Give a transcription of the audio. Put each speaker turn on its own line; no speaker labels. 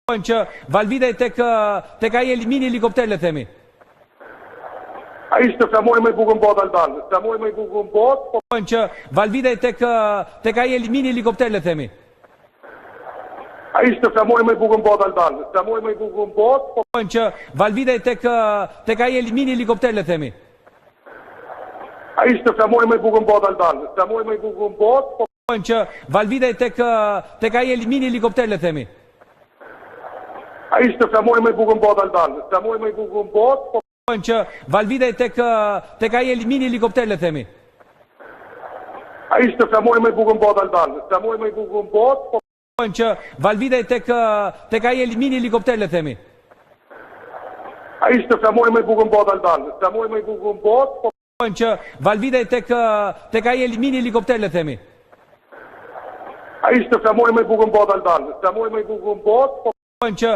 Që valvitej tek tek ai mini helikopter le të themi.
Ai ishte flamuri më i bukur në botë Alban, flamuri më i bukur në botë,
po që valvitej tek tek ai mini helikopter le të themi.
Ai ishte flamuri më i bukur në botë Alban, flamuri më i bukur në botë,
po që valvitej tek tek ai mini helikopter le të themi.
Ai ishte flamuri më i bukur në botë Alban, flamuri më i bukur në botë,
po që valvitej tek tek ai mini helikopter le të themi.
Ai ishte flamuri më i bukur në botë Alban, flamuri më i bukur në botë,
po që valvitej tek tek ai mini helikopter le të themi.
Ai ishte flamuri më i bukur në botë Alban, flamuri më i bukur në botë,
po që valvitej tek tek ai mini helikopter le të themi.
Ai ishte flamuri më i bukur në botë Alban, flamuri më i bukur në botë,
po që valvitej tek tek ai mini helikopter le të themi.
Ai ishte flamuri më i bukur në botë Alban, flamuri më i bukur në botë,
po që.